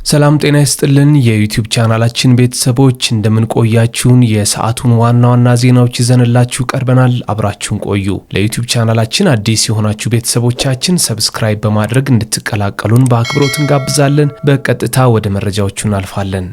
ሰላም ጤና ይስጥልን። የዩቲዩብ ቻናላችን ቤተሰቦች፣ እንደምን ቆያችሁን? የሰዓቱን ዋና ዋና ዜናዎች ይዘንላችሁ ቀርበናል። አብራችሁን ቆዩ። ለዩቲዩብ ቻናላችን አዲስ የሆናችሁ ቤተሰቦቻችን subscribe በማድረግ እንድትቀላቀሉን በአክብሮት እንጋብዛለን። በቀጥታ ወደ መረጃዎቹ እናልፋለን።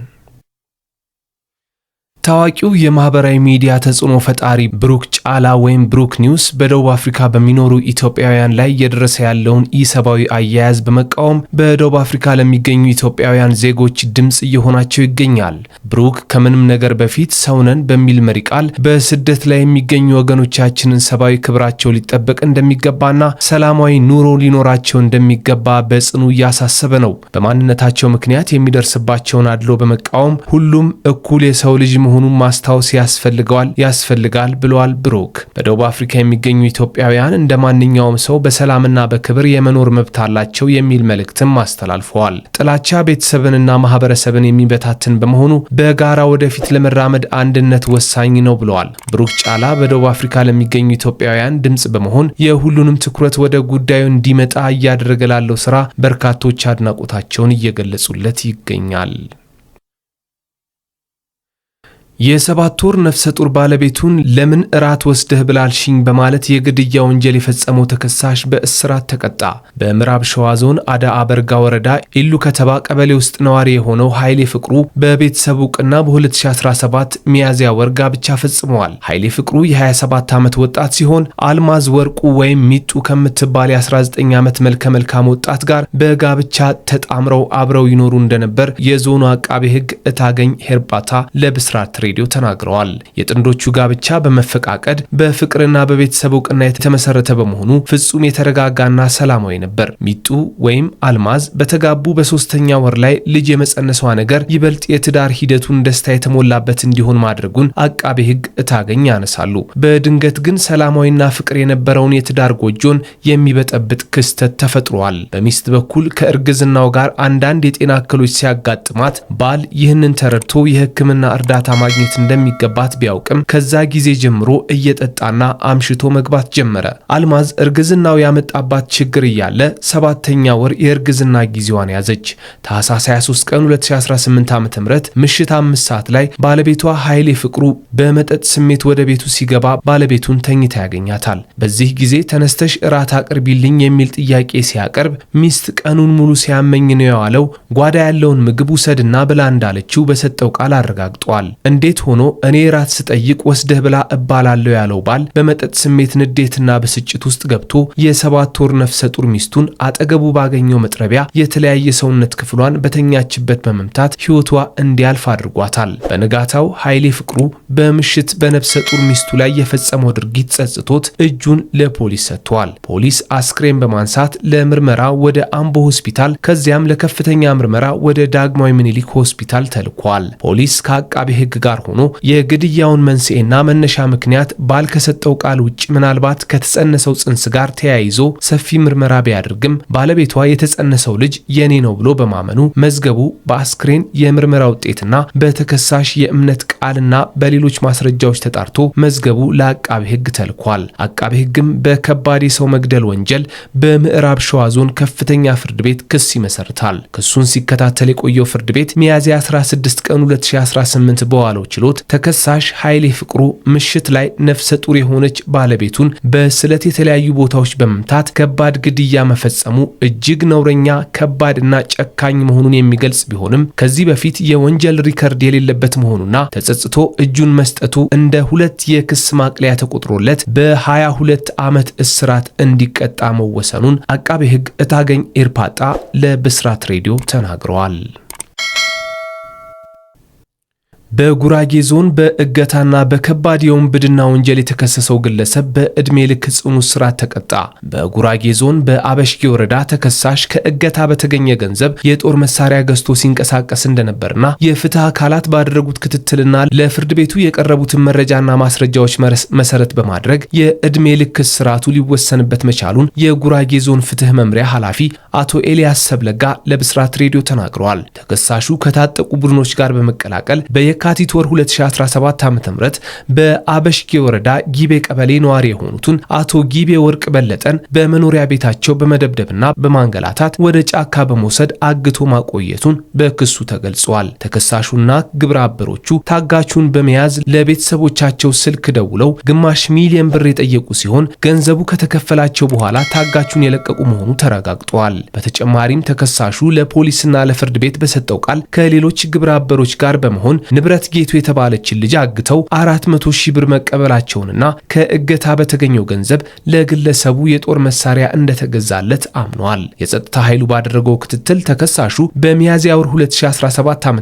ታዋቂው የማህበራዊ ሚዲያ ተጽዕኖ ፈጣሪ ብሩክ ጫላ ወይም ብሩክ ኒውስ በደቡብ አፍሪካ በሚኖሩ ኢትዮጵያውያን ላይ እየደረሰ ያለውን ኢሰብአዊ አያያዝ በመቃወም በደቡብ አፍሪካ ለሚገኙ ኢትዮጵያውያን ዜጎች ድምፅ እየሆናቸው ይገኛል። ብሩክ "ከምንም ነገር በፊት ሰው ነን" በሚል መሪ ቃል በስደት ላይ የሚገኙ ወገኖቻችንን ሰብአዊ ክብራቸው ሊጠበቅ እንደሚገባና ሰላማዊ ኑሮ ሊኖራቸው እንደሚገባ በጽኑ እያሳሰበ ነው። በማንነታቸው ምክንያት የሚደርስባቸውን አድሎ በመቃወም ሁሉም እኩል የሰው ልጅ መሆኑን ማስታወስ ያስፈልገዋል ያስፈልጋል ብለዋል ብሩክ። በደቡብ አፍሪካ የሚገኙ ኢትዮጵያውያን እንደ ማንኛውም ሰው በሰላምና በክብር የመኖር መብት አላቸው የሚል መልእክትም አስተላልፈዋል። ጥላቻ ቤተሰብንና ማህበረሰብን የሚበታትን በመሆኑ በጋራ ወደፊት ለመራመድ አንድነት ወሳኝ ነው ብለዋል። ብሩክ ጫላ በደቡብ አፍሪካ ለሚገኙ ኢትዮጵያውያን ድምፅ በመሆን የሁሉንም ትኩረት ወደ ጉዳዩ እንዲመጣ እያደረገ ላለው ስራ በርካቶች አድናቆታቸውን እየገለጹለት ይገኛል። የ7 ወር ነፍሰ ጡር ባለቤቱን "ለምን እራት ወስደህ ብላልሽኝ" በማለት የግድያ ወንጀል የፈጸመው ተከሳሽ በእስራት ተቀጣ። በምዕራብ ሸዋ ዞን አዳ አበርጋ ወረዳ ኢሉ ከተባ ቀበሌ ውስጥ ነዋሪ የሆነው ኃይሌ ፍቅሩ በቤተሰብ እውቅና በ2017 ሚያዝያ ወር ጋብቻ ፈጽመዋል። ኃይሌ ፍቅሩ የ27 ዓመት ወጣት ሲሆን አልማዝ ወርቁ ወይም ሚጡ ከምትባል የ19 ዓመት መልከ መልካም ወጣት ጋር በጋብቻ ተጣምረው አብረው ይኖሩ እንደነበር የዞኑ አቃቤ ሕግ እታገኝ ሄርባታ ለብስራት ሬዲዮ ተናግረዋል። የጥንዶቹ ጋብቻ በመፈቃቀድ፣ በፍቅርና በቤተሰብ እውቅና የተመሰረተ በመሆኑ ፍጹም የተረጋጋና ሰላማዊ ነበር። ሚጡ ወይም አልማዝ በተጋቡ በሶስተኛ ወር ላይ ልጅ የመጸነሷ ነገር ይበልጥ የትዳር ሂደቱን ደስታ የተሞላበት እንዲሆን ማድረጉን አቃቤ ሕግ እታገኝ ያነሳሉ። በድንገት ግን ሰላማዊና ፍቅር የነበረውን የትዳር ጎጆን የሚበጠብጥ ክስተት ተፈጥሯል። በሚስት በኩል ከእርግዝናው ጋር አንዳንድ የጤና እክሎች ሲያጋጥማት ባል ይህንን ተረድቶ የሕክምና እርዳታ ማግኘት እንደሚገባት ቢያውቅም ከዛ ጊዜ ጀምሮ እየጠጣና አምሽቶ መግባት ጀመረ። አልማዝ እርግዝናው ያመጣባት ችግር እያለ ሰባተኛ ወር የእርግዝና ጊዜዋን ያዘች። ታህሳስ 23 ቀን 2018 ዓ.ም ምሽት 5 ሰዓት ላይ ባለቤቷ ኃይሌ ፍቅሩ በመጠጥ ስሜት ወደ ቤቱ ሲገባ ባለቤቱን ተኝታ ያገኛታል። በዚህ ጊዜ "ተነስተሽ እራት አቅርቢልኝ" የሚል ጥያቄ ሲያቀርብ ሚስት "ቀኑን ሙሉ ሲያመኝ ነው የዋለው፣ ጓዳ ያለውን ምግብ ውሰድና ብላ" እንዳለችው በሰጠው ቃል አረጋግጧል። "እንዴት ሆኖ እኔ ራት ስጠይቅ ወስደህ ብላ እባላለሁ?" ያለው ባል በመጠጥ ስሜት ንዴትና ብስጭት ውስጥ ገብቶ የ7 ወር ነፍሰ ጡር ሚስቱን አጠገቡ ባገኘው መጥረቢያ የተለያየ ሰውነት ክፍሏን በተኛችበት በመምታት ሕይወቷ እንዲያልፍ አድርጓታል። በንጋታው ኃይሌ ፍቅሩ በምሽት በነፍሰ ጡር ሚስቱ ላይ የፈጸመው ድርጊት ጸጽቶት እጁን ለፖሊስ ሰጥቷል። ፖሊስ አስክሬን በማንሳት ለምርመራ ወደ አምቦ ሆስፒታል፣ ከዚያም ለከፍተኛ ምርመራ ወደ ዳግማዊ ምኒልክ ሆስፒታል ተልኳል። ፖሊስ ከአቃቤ ሕግ ጋር ሆኖ የግድያውን መንስኤና መነሻ ምክንያት ባል ከሰጠው ቃል ውጭ ምናልባት ከተጸነሰው ጽንስ ጋር ተያይዞ ሰፊ ምርመራ ቢያደርግም ባለቤቷ የተጸነሰው ልጅ የኔ ነው ብሎ በማመኑ መዝገቡ በአስክሬን የምርመራ ውጤትና በተከሳሽ የእምነት ቃልና በሌሎች ማስረጃዎች ተጣርቶ መዝገቡ ለአቃቤ ሕግ ተልኳል። አቃቤ ሕግም በከባድ የሰው መግደል ወንጀል በምዕራብ ሸዋ ዞን ከፍተኛ ፍርድ ቤት ክስ ይመሰርታል። ክሱን ሲከታተል የቆየው ፍርድ ቤት ሚያዝያ 16 ቀን 2018 በዋለው ችሎት ተከሳሽ ኃይሌ ፍቅሩ ምሽት ላይ ነፍሰ ጡር የሆነች ባለቤቱን በስለት የተለያዩ ቦታዎች በመምታት ከባድ ግድያ መፈጸሙ እጅግ ነውረኛ፣ ከባድና ጨካኝ መሆኑን የሚገልጽ ቢሆንም ከዚህ በፊት የወንጀል ሪከርድ የሌለበት መሆኑና ተጸጽቶ እጁን መስጠቱ እንደ ሁለት የክስ ማቅለያ ተቆጥሮለት በ22 ዓመት እስራት እንዲቀጣ መወሰኑን አቃቤ ሕግ እታገኝ ኤርፓጣ ለብስራት ሬዲዮ ተናግረዋል። በጉራጌ ዞን በእገታና በከባድ የውንብድና ወንጀል የተከሰሰው ግለሰብ በዕድሜ ልክ ጽኑ እስራት ተቀጣ። በጉራጌ ዞን በአበሽጌ ወረዳ ተከሳሽ ከእገታ በተገኘ ገንዘብ የጦር መሳሪያ ገዝቶ ሲንቀሳቀስ እንደነበርና የፍትህ አካላት ባደረጉት ክትትልና ለፍርድ ቤቱ የቀረቡትን መረጃና ማስረጃዎች መሰረት በማድረግ የዕድሜ ልክ እስራቱ ሊወሰንበት መቻሉን የጉራጌ ዞን ፍትህ መምሪያ ኃላፊ አቶ ኤልያስ ሰብለጋ ለብስራት ሬዲዮ ተናግረዋል። ተከሳሹ ከታጠቁ ቡድኖች ጋር በመቀላቀል በየካ በየካቲት ወር 2017 ዓ.ም በአበሽጌ ወረዳ ጊቤ ቀበሌ ነዋሪ የሆኑትን አቶ ጊቤ ወርቅ በለጠን በመኖሪያ ቤታቸው በመደብደብና በማንገላታት ወደ ጫካ በመውሰድ አግቶ ማቆየቱን በክሱ ተገልጿል። ተከሳሹና ግብረ አበሮቹ ታጋቹን በመያዝ ለቤተሰቦቻቸው ስልክ ደውለው 0.5 ሚሊዮን ብር የጠየቁ ሲሆን ገንዘቡ ከተከፈላቸው በኋላ ታጋቹን የለቀቁ መሆኑ ተረጋግጧል። በተጨማሪም ተከሳሹ ለፖሊስና ለፍርድ ቤት በሰጠው ቃል ከሌሎች ግብረ አበሮች ጋር በመሆን ንብረት ጌቱ የተባለችን ልጅ አግተው 400 ሺህ ብር መቀበላቸውንና ከእገታ በተገኘው ገንዘብ ለግለሰቡ የጦር መሳሪያ እንደተገዛለት አምኗል። የጸጥታ ኃይሉ ባደረገው ክትትል ተከሳሹ በሚያዝያ ወር 2017 ዓ.ም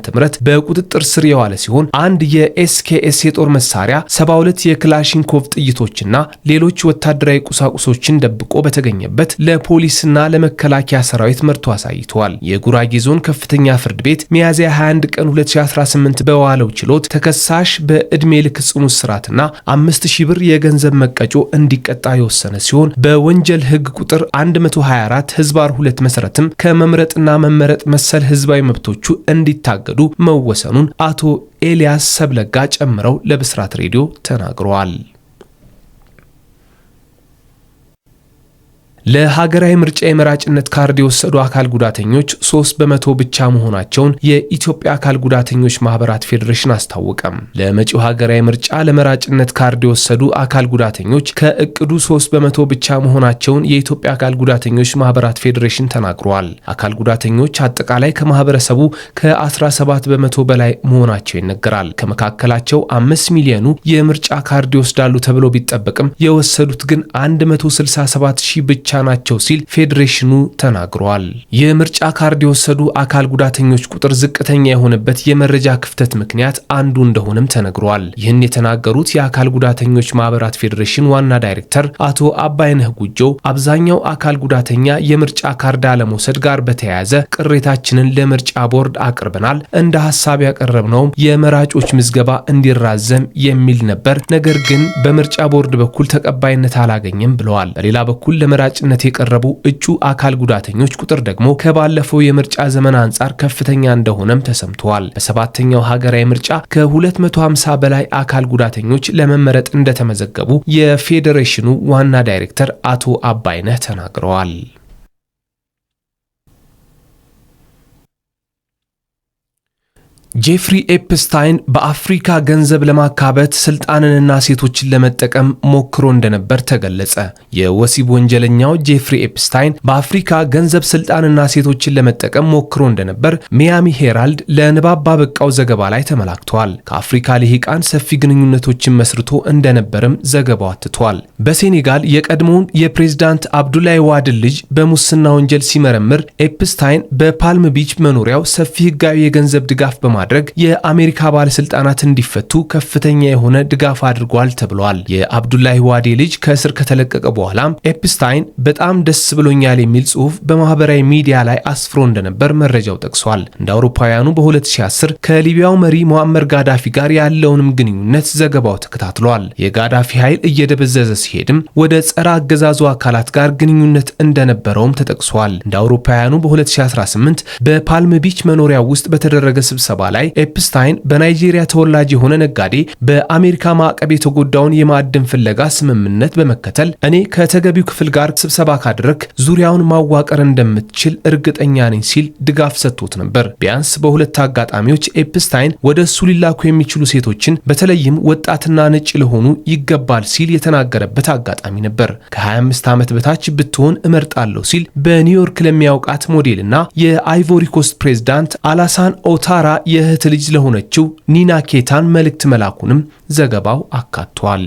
በቁጥጥር ስር የዋለ ሲሆን አንድ የኤስኬኤስ የጦር መሳሪያ፣ 72 የክላሽንኮቭ ጥይቶችና ሌሎች ወታደራዊ ቁሳቁሶችን ደብቆ በተገኘበት ለፖሊስና ለመከላከያ ሰራዊት መርቶ አሳይተዋል። የጉራጌ ዞን ከፍተኛ ፍርድ ቤት ሚያዝያ 21 ቀን 2018 በዋለው ችሎት ተከሳሽ በዕድሜ ልክ ጽኑ እስራትና 5000 ብር የገንዘብ መቀጮ እንዲቀጣ የወሰነ ሲሆን በወንጀል ሕግ ቁጥር 124 ህዝባር 2 መሰረትም ከመምረጥና መመረጥ መሰል ህዝባዊ መብቶቹ እንዲታገዱ መወሰኑን አቶ ኤልያስ ሰብለጋ ጨምረው ለብስራት ሬዲዮ ተናግረዋል። ለሀገራዊ ምርጫ የመራጭነት ካርድ የወሰዱ አካል ጉዳተኞች 3% ብቻ መሆናቸውን የኢትዮጵያ አካል ጉዳተኞች ማህበራት ፌዴሬሽን አስታወቀም። ለመጪው ሀገራዊ ምርጫ ለመራጭነት ካርድ የወሰዱ አካል ጉዳተኞች ከእቅዱ 3% ብቻ መሆናቸውን የኢትዮጵያ አካል ጉዳተኞች ማህበራት ፌዴሬሽን ተናግረዋል። አካል ጉዳተኞች አጠቃላይ ከማህበረሰቡ ከ17% በላይ መሆናቸው ይነገራል። ከመካከላቸው 5 ሚሊዮኑ የምርጫ ካርድ ይወስዳሉ ተብሎ ቢጠበቅም የወሰዱት ግን 167 ሺህ ብቻ ናቸው ሲል ፌዴሬሽኑ ተናግሯል። የምርጫ ካርድ የወሰዱ አካል ጉዳተኞች ቁጥር ዝቅተኛ የሆነበት የመረጃ ክፍተት ምክንያት አንዱ እንደሆነም ተነግሯል። ይህን የተናገሩት የአካል ጉዳተኞች ማህበራት ፌዴሬሽን ዋና ዳይሬክተር አቶ አባይነህ ጉጆ አብዛኛው አካል ጉዳተኛ የምርጫ ካርድ አለመውሰድ ጋር በተያያዘ ቅሬታችንን ለምርጫ ቦርድ አቅርበናል። እንደ ሀሳብ ያቀረብነውም የመራጮች ምዝገባ እንዲራዘም የሚል ነበር። ነገር ግን በምርጫ ቦርድ በኩል ተቀባይነት አላገኘም ብለዋል። በሌላ በኩል ለመራጭነት የቀረቡ እጩ አካል ጉዳተኞች ቁጥር ደግሞ ከባለፈው የምርጫ ዘመን አንጻር ከፍተኛ እንደሆነም ተሰምተዋል። በሰባተኛው ሀገራዊ ምርጫ ከ250 በላይ አካል ጉዳተኞች ለመመረጥ እንደተመዘገቡ የፌዴሬሽኑ ዋና ዳይሬክተር አቶ አባይነህ ተናግረዋል። ጄፍሪ ኤፕስታይን በአፍሪካ ገንዘብ ለማካበት ስልጣንንና ሴቶችን ለመጠቀም ሞክሮ እንደነበር ተገለጸ። የወሲብ ወንጀለኛው ጄፍሪ ኤፕስታይን በአፍሪካ ገንዘብ፣ ስልጣንና ሴቶችን ለመጠቀም ሞክሮ እንደነበር ሚያሚ ሄራልድ ለንባብ ባበቃው ዘገባ ላይ ተመላክቷል። ከአፍሪካ ልሂቃን ሰፊ ግንኙነቶችን መስርቶ እንደነበርም ዘገባው አትቷል። በሴኔጋል የቀድሞውን የፕሬዝዳንት አብዱላይ ዋድን ልጅ በሙስና ወንጀል ሲመረምር ኤፕስታይን በፓልም ቢች መኖሪያው ሰፊ ህጋዊ የገንዘብ ድጋፍ በማድረግ የአሜሪካ ባለስልጣናት እንዲፈቱ ከፍተኛ የሆነ ድጋፍ አድርጓል ተብሏል። የአብዱላሂ ዋዴ ልጅ ከእስር ከተለቀቀ በኋላም ኤፕስታይን በጣም ደስ ብሎኛል የሚል ጽሑፍ በማህበራዊ ሚዲያ ላይ አስፍሮ እንደነበር መረጃው ጠቅሷል። እንደ አውሮፓውያኑ በ2010 ከሊቢያው መሪ ሙአመር ጋዳፊ ጋር ያለውንም ግንኙነት ዘገባው ተከታትሏል። የጋዳፊ ኃይል እየደበዘዘ ሲሄድም ወደ ጸረ አገዛዙ አካላት ጋር ግንኙነት እንደነበረውም ተጠቅሷል። እንደ አውሮፓውያኑ በ2018 በፓልም ቢች መኖሪያ ውስጥ በተደረገ ስብሰባ ላይ ኤፕስታይን በናይጄሪያ ተወላጅ የሆነ ነጋዴ በአሜሪካ ማዕቀብ የተጎዳውን የማዕድን ፍለጋ ስምምነት በመከተል እኔ ከተገቢው ክፍል ጋር ስብሰባ ካደረክ ዙሪያውን ማዋቀር እንደምትችል እርግጠኛ ነኝ ሲል ድጋፍ ሰጥቶት ነበር። ቢያንስ በሁለት አጋጣሚዎች ኤፕስታይን ወደ እሱ ሊላኩ የሚችሉ ሴቶችን በተለይም ወጣትና ነጭ ለሆኑ ይገባል ሲል የተናገረበት አጋጣሚ ነበር። ከ25 ዓመት በታች ብትሆን እመርጣለሁ ሲል በኒውዮርክ ለሚያውቃት ሞዴልና የአይቮሪኮስት ፕሬዝዳንት አላሳን ኦታራ የእህት ልጅ ለሆነችው ኒና ኬታን መልእክት መላኩንም ዘገባው አካቷል።